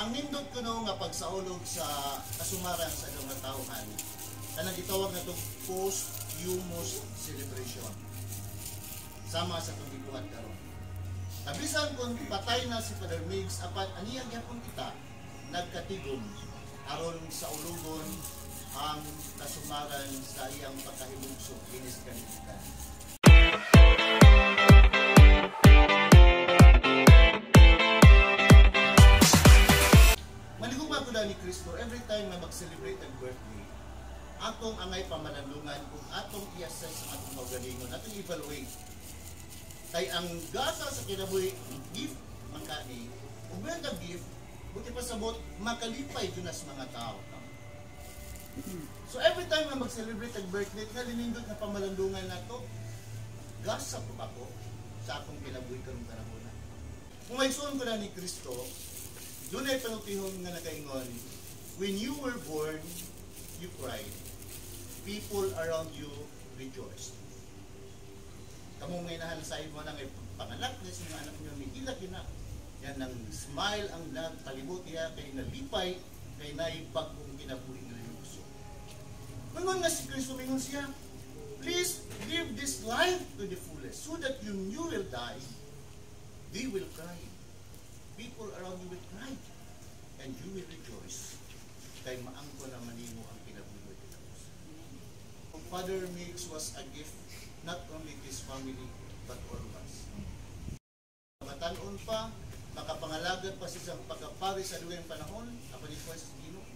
Ang nindot kuno nga pagsaulog sa kasumaran sa adlaw nga tawhan, kanang gitawag nato post-humus celebration. Sama sa itong gibuhat karon. Kabisan kung patay na si Father Migs, apan aniya gyapon kita nagkatigom aron sa ulugon ang kasumaran sa iyang pagkahimugso inis kalibutan. Manigugma ko ni Kristo, every time na mag-celebrate ang birthday, atong angay pamalandungan kung atong i-assess ang atong kaugalingon, atong evaluate. Kay ang gasa sa kinabuhi, gift man kani, ug meron kang gift, buti pa sabot, makalipay jud nas mga tao. So every time na mag-celebrate ang birthday, nga linindot na pamalandungan nato, gasa po ba ko sa akong kinabuhi karong panahon? Kung may suon ko na ni Kristo, doon ay panutihon nga nakaingon, when you were born, you cried. People around you rejoiced. Kamong may nahan sa mo na ngay panganak na sa mga anak niyo, may hilak yun na. Yan ang smile ang nagpalibot niya kay nalipay, kay naibagong kinabuhi nga linugso. Mingon nga si Kristo, mingon siya, please live this life to the fullest so that when you will die, they will cry. People around you will cry and you will rejoice. Kay maangko na manimo ang kinabuhi mo. Father Migs was a gift not only to his family but all of us. Matanon pa, makapangalagad pa sa isang pagkapari sa dugayng panahon, apan ito sa Ginoo.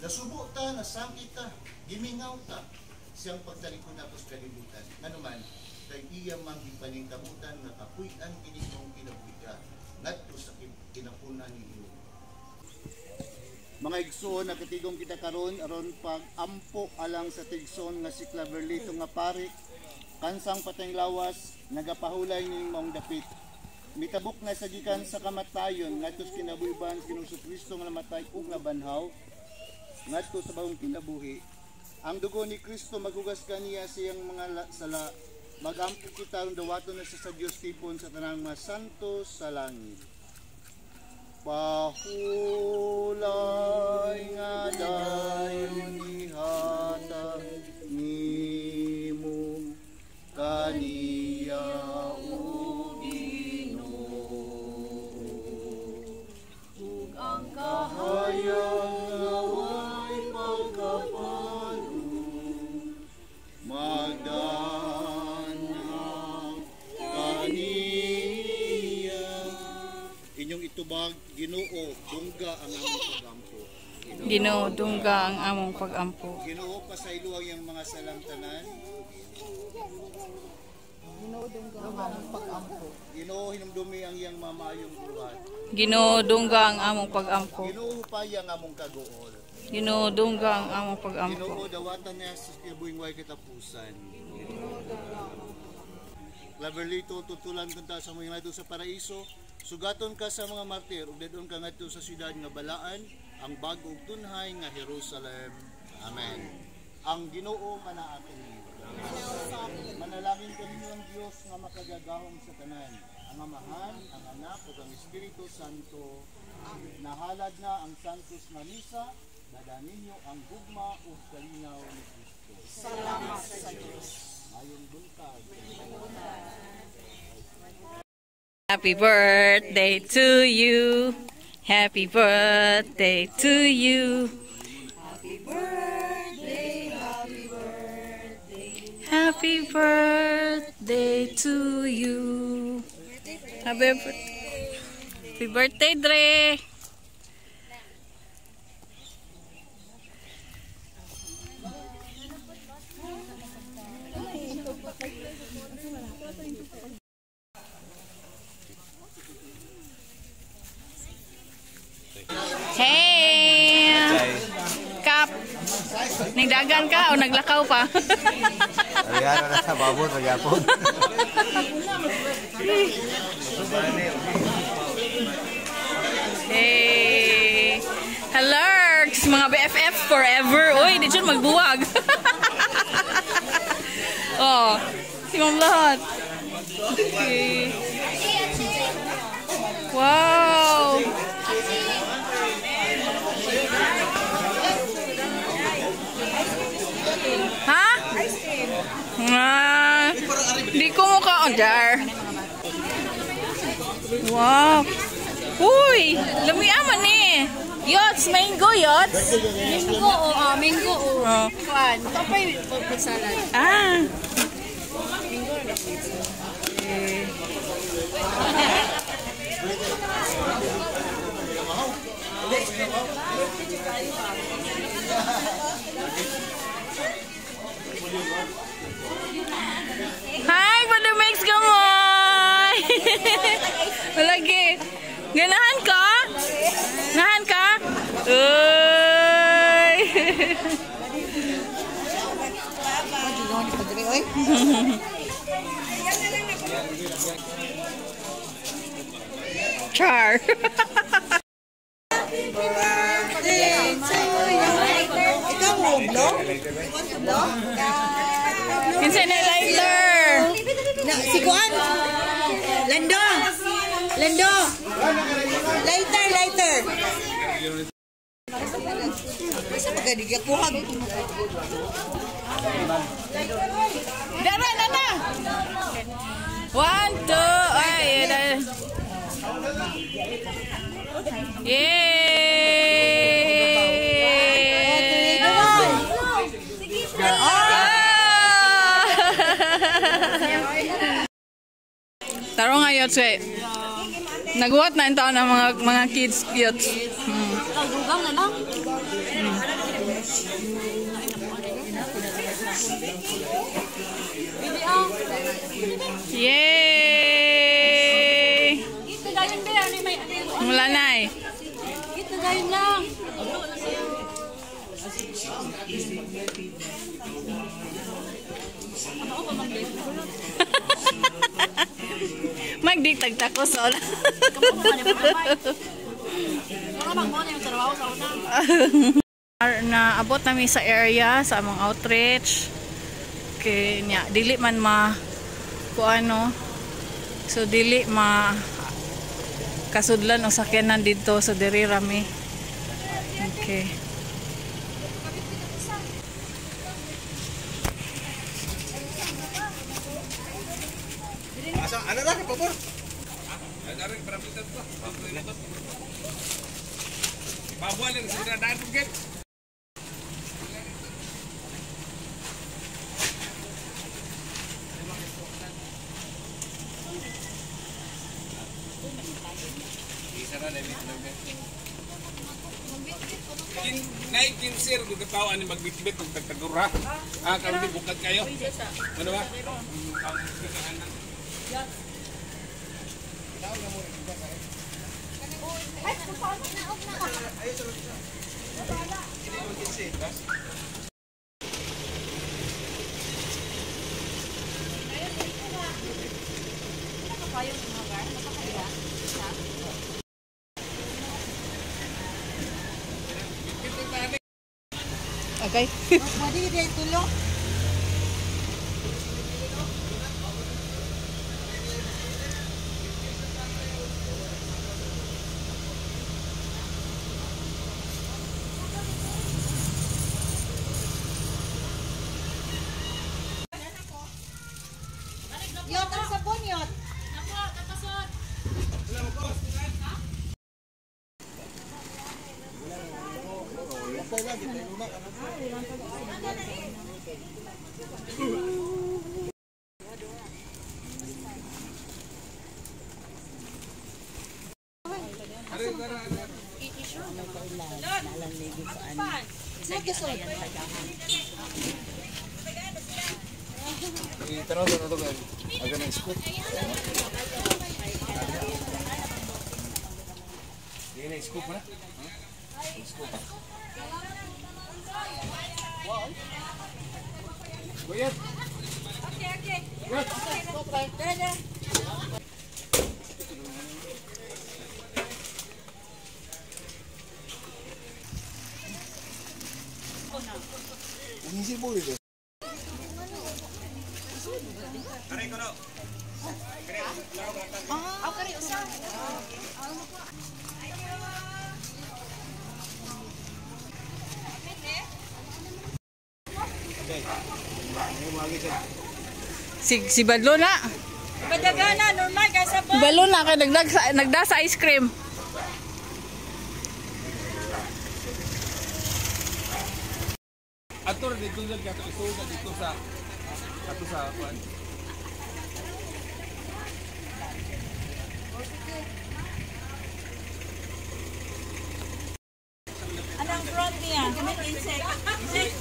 Nasubo ta, nasangkit ta, gimingaw ta, siyang pagtalikod nato sa kalibutan. Nganuman, kay iya man gipaningkamutan nga kapuy-an kini mong kinabuhi ngadto sa kinapunan ni Ginoo. Mga igsoon, nakatigom kita karon aron pag-ampo alang sa tigsoon nga si Claverlito nga pari, kansang patayng lawas, nagapahulay ning maong dapit. Mitabok na sa gikan sa kamatayon ngadto sa kinabuhiban sa Ginoong Kristo nga namatay ug nabanhaw ngadto sa bagong kinabuhi. Ang dugo ni Kristo maghugas kaniya siyang mga sala. Magampo kita aron dawaton na siya sa Dios tipon sa tanang mga santo sa langit. Pahulay nga dayon ihatag nimo kaniya o Ginoo, ug ang kahayag nga way pagkapalo magdanag kaniya. Inyong itubag, Ginoo, dungga ang among pagampo. Ginoo, dungga ang among pagampo. Ginoo, pasaylo ang iyang mga salang tanan. Ginoo, dungga ang among pagampo. Ginoo, hinumdumi ang iyang mamayong buhat. Ginoo, dungga ang among pagampo. Ginoo, hupaya ang among kaguol. Ginoo, dungga ang among pagampo. Ginoo, dawatan niya sa kinabuhing way katapusan. Claverlito, tutulan kunta sa mga ngadto sa paraiso. Sugaton ka sa mga martir ug dadon ka ngadto sa siyudad nga balaan, ang bag-o ug tunhay nga Jerusalem. Amen. Ang Ginoo manaa kaniyo. Manalangin kaninyo ang Dios nga makagagahom sa tanan, ang Amahan, ang Anak ug ang Espiritu Santo. Nahalad na ang Santos nga Misa, dada ninyo ang gugma ug kalinaw ni Kristo. Salamat sa Dios. Mayong buntag. Happy birthday to you. Happy birthday to you. Happy birthday, happy birthday. Happy birthday to you. Happy birthday. Happy birthday, Dre. Hey! Kap! Nagdagan ka o naglakaw pa? Ayan, na sa babon, magyapon. Hey! Hello! Mga BFF forever! Uy, di dyan magbuwag! Oh, si Ma'am lahat. Okay. Wow! Jar. Wow. Uy, lami man ni. Yots, mango yots. Mango o mango o. Oh. Kuan, kapay salad. Ah. Hi, Brother Mix Gamoy! Malagi. Ganahan ka? Ganahan ka? Uy! Char. Happy birthday to you. Ikaw mo, blow? You want to blow? Kinsa na lighter? Na, si Kuan. Lando. Lando. Lighter, lighter. Masa pagkadigya kuhag? Dara na na. 1, 2, ay, yay! Ah! Taro nga yots eh. Naguwat na yung taon ng mga kids yots. Dugang na lang. Yay! Ito dayon ba? Ano may Mula na eh. Ito dayon lang. Magdigtag ko sa una. Naabot nami sa area sa among outreach. Okay, nya dili man ma kuano. So dili ma kasudlan o sakyanan didto, so diri rami. Okay. Ano ra pabor? Naikinsir kung katawaan ni magbitbit kung tagtagura. Ah, karon di bukad kayo. Ano ba? Okay. Pwede din tulong. Yot, ang sabon yot. Tanong sa to aga na scoop. Di na scoop na. Scoop. Kuya. Okay, okay. Dara, dara. Si Badlo na. Padagana, normal kay sa Balo na kay nagda sa ice cream. Ato ra dito lang kato isuga dito sa ato sa kuan. Anong front niya? Insect. Insect.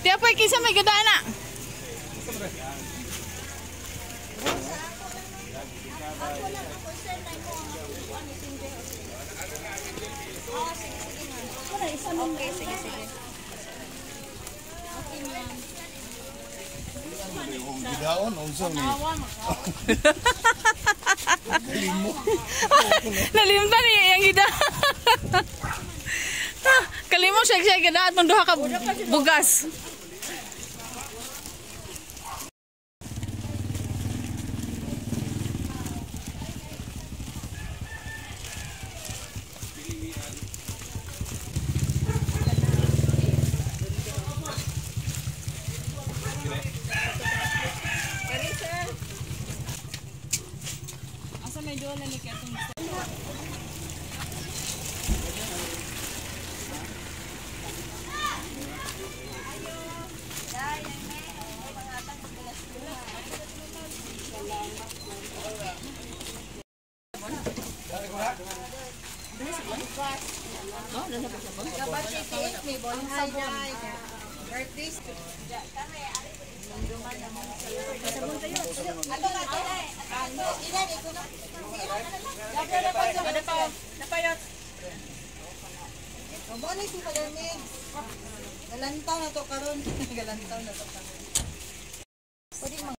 Tiya pa kinsa may gada na. Okay, sige, sige. Gidaon, unsa ni? Nalimtan niya iyang gida. Kalimo siya siya gida atong duha ka bugas. Asa may duha na ni kay atong Galantaw na to karon. Galantaw na to karon. Pwede mang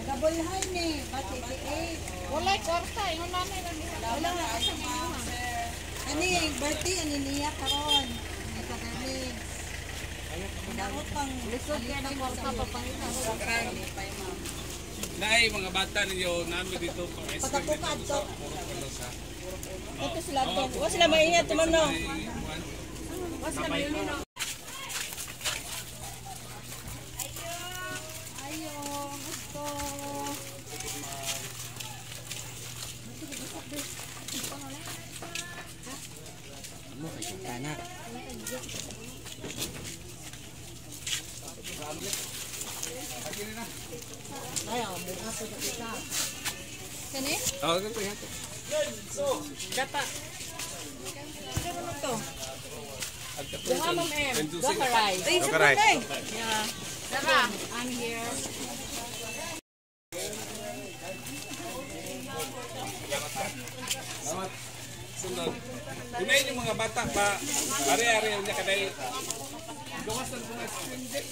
Gabulhan ni, bat 88. Wala kwarta, ingon nanay na niya. Wala nga asa Ani birthday ani niya karon. Ni Padermix. Daot pang lisod kay ng kwarta papangita. Naay mga bata ninyo nami dito pang ice cream dito sa Puro Palosa. Ito sila to. Wa sila maingat tumano. Wa sila maingat. Ayo, gusto. Kani? Oh, ganito yan. Dapa. Duha, Ma'am M. Duha rice. Ay, sa patay. Yeah. Dara, I'm here. Salamat. Sunod. Unahin yung mga bata pa. Are-are niya kaday. Gawas na kung ice cream din.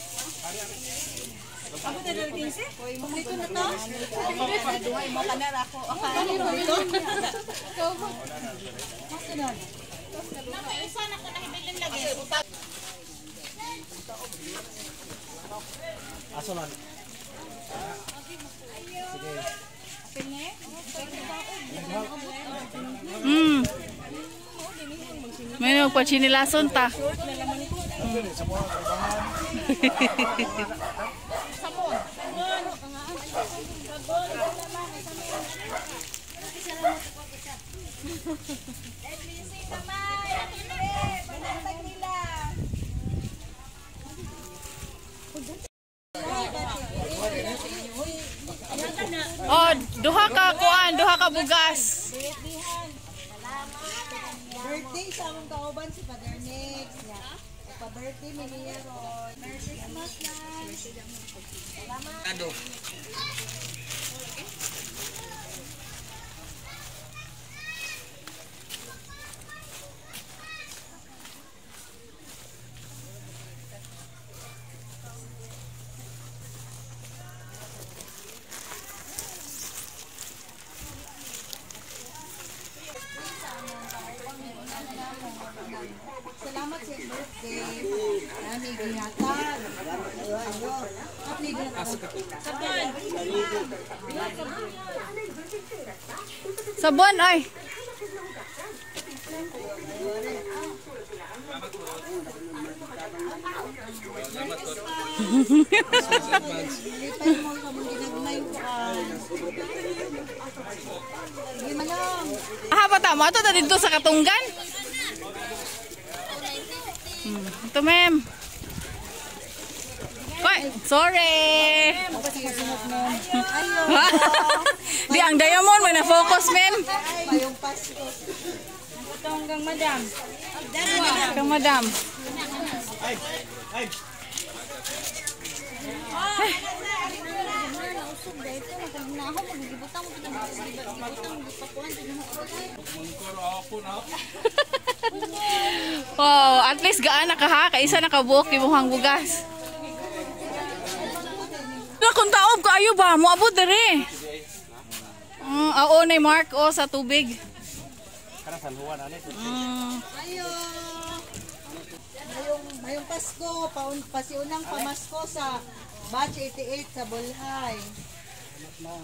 Are-are. Ako na dal 15? Dito na to? Duhay mo ka na ako. Dito? Kasunod. Aso man. May nagpachinilason ta. Oh, duha ka kuan, duha ka bugas. Birthday sa among kauban si Father Nix. Pa-birthday mi niya ron. Merry Christmas na. Salamat. Ano? Salamat sa birthday. Nami gihatag. Ayo. Sabon. Sabon ay. Lipay mo sa mong ginagmay ko. Sige manong. Aha pa ta mo ato ta didto sa Katunggan. Ito ma'am. Koy, sorry. Ayo. Di ang diamond may na-focus ma'am. Mayong Pasko. Hanggang madam. Kang madam. Oh, at least gaan na ka ha, kaysa nakabuok imuhang bugas. Na kung taob kaayo ba, moabot diri. Oo na Mark o sa tubig. Ayo. Mayong Pasko, pasiunang pamasko sa Batch 88 sa Bolhay.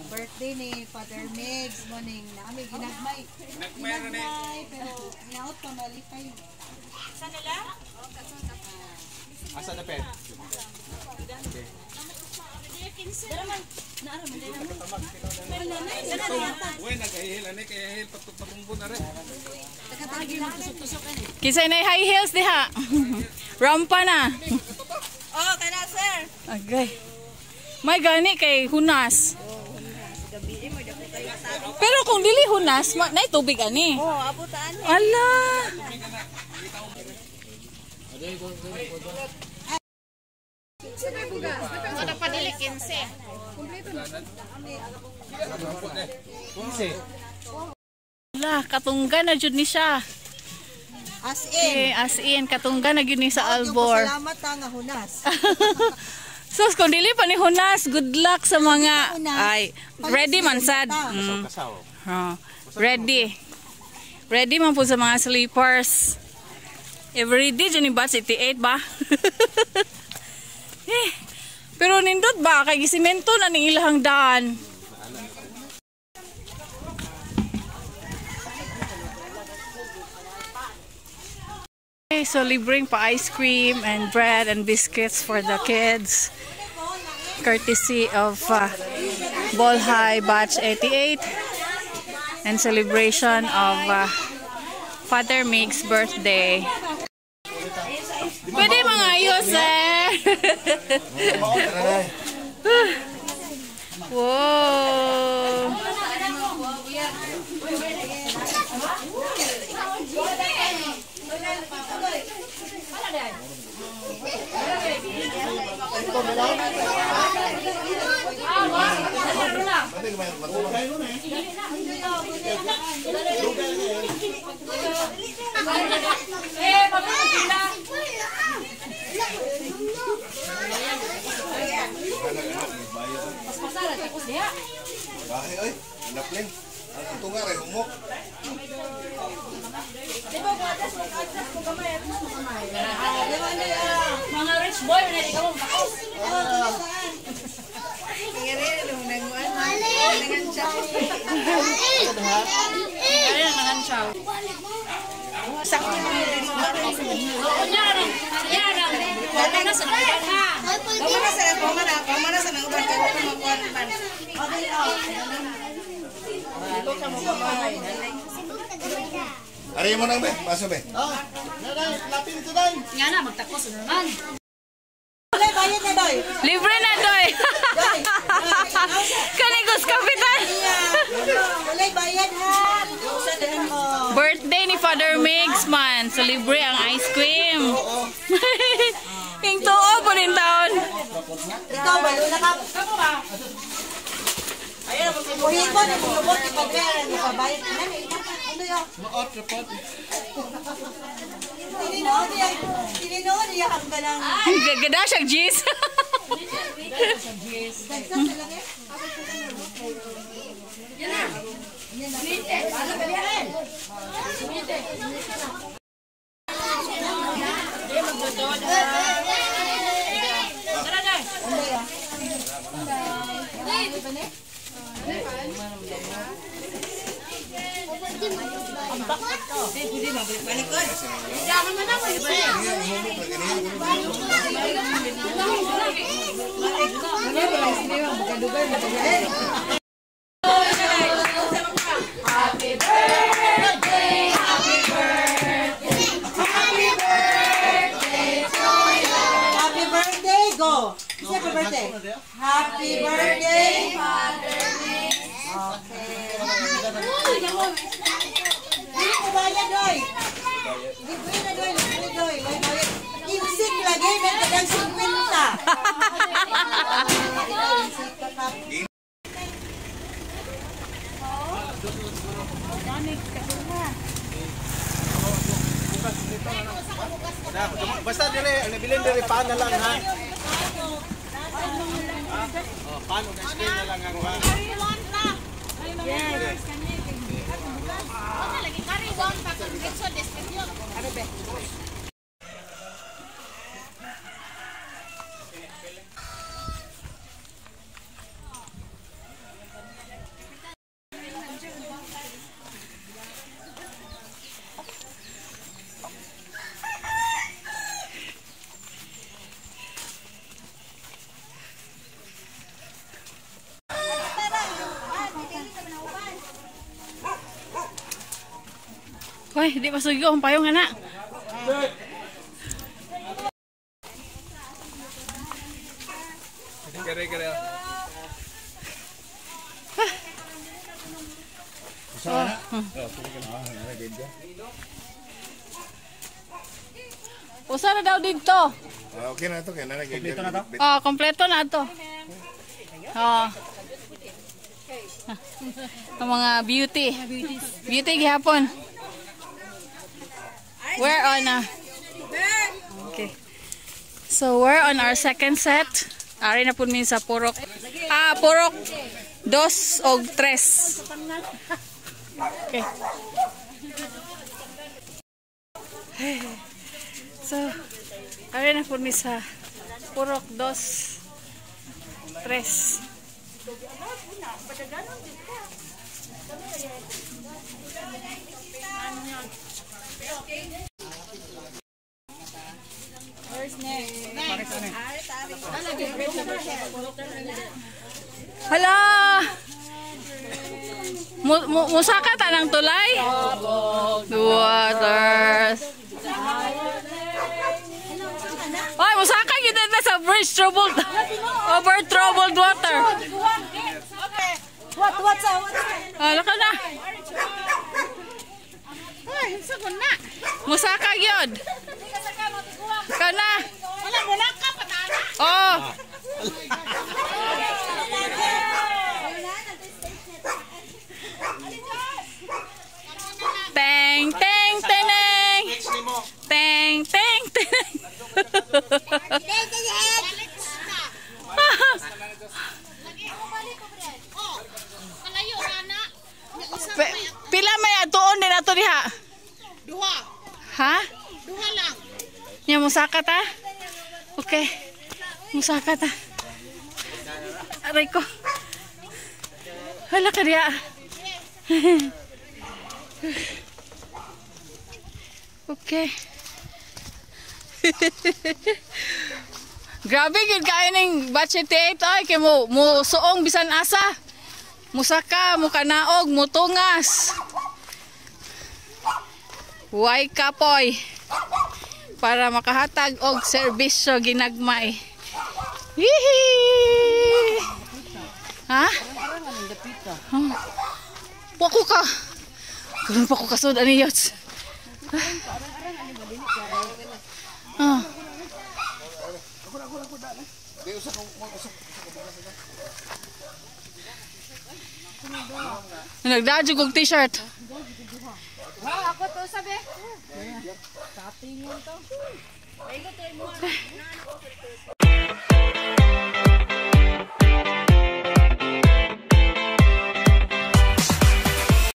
Birthday ni Father Migs, morning na kami ginagmay. Ginagmay, pero hinaot pa malipay. Asa na pet? Uy, nagahihil ani kay hihil patutapong na rin. Kinsa na high heels diha. Rampa na. Oh, kana sir. Agay. May gani kay hunas. Pero kung dili hunas, nay tubig ani. Oh, abutan. Ala. Ala, katungga na jud ni siya. As in. Okay, as in katungga na gyud ni sa Albor. Salamat ha nga hunas. Sus, kung dili pa ni hunas, good luck sa mga ay ready man sad. Oh, ready. Ready man po sa mga sleepers. Every day dyan ni Batch 88 ba? Eh, pero nindot ba kay gisimento na ning ilahang daan. Okay, so libreng pa ice cream and bread and biscuits for the kids. Courtesy of Bolhai Batch 88 and celebration of Father Mig's birthday. Pwede mga ayos eh. Wow. Bahay oy, napling. Ito nga rin humok. Mga rich boy, na ikaw makos. Ayun, nanganchaw. Ari mo nang be, paso be. Ah, nanay, lapin ito day. Nga na, magtakos na naman. Wala, bayad na doy. Libre na, Doy! Kanigos Kapitan! Wala, bayad ha. Birthday ni Father Migs man. So, libre ang ice cream. Yung tuo po rin taon. Ikaw, walo na ka. Buhin ko, nagulubot, ipabayad, ipabayad. Ano yun? Tininood niya ang galang. Gada siya, Gis. Dagsa sila eh. Happy birthday, happy birthday, happy birthday to you. Happy birthday, go. Happy birthday. Happy birthday, Father Mix. Okay. Dili ko bayad, doy. Libre na, doy. Libre, doy. Insik lagi, may kadang 50. Basta dire, nabilin dire pan na lang ha. Oh, pan ug ice cream na lang ang pan. Yes. Hoy, di pasuyo ang payong anak. Kare-kare. Usa na daw dito. Okay na to, kaya na kompleto na to. Oh, kompleto na to. Oh. Ang mga beauty. Beauty gihapon. We're on okay. So we're on our second set. Ari na pud mi sa purok. Ah, purok 2 og 3. Okay. So, ari na pud mi sa purok 2 3. Hala! Musaka ta ng tulay? Waters. Oy, musaka gyud na sa bridge troubled. Over troubled water. What, what's up? What's up? Ah, laka na. Musaka gyud. Kana. Wala mo lang ka patana. Oh. Teng teng teneng. Teng teng teneng. Kalayo na. Pila may atuon din ato diha? Duha. Ha? Duha lang. Nya musaka ta? Okay. Musaka ta. Aray ko. Hala ka diha. Okay. Grabe gid kayo ning batch 88 ay kay mo suong bisan asa. Musaka, mukanaog, mutungas. Way kapoy para makahatag og serbisyo ginagmay. Hihi! Ha? Pako ka. Karon pa ko kasud ani yots. Ah. Nagdadjug og t-shirt. Ako to sabi.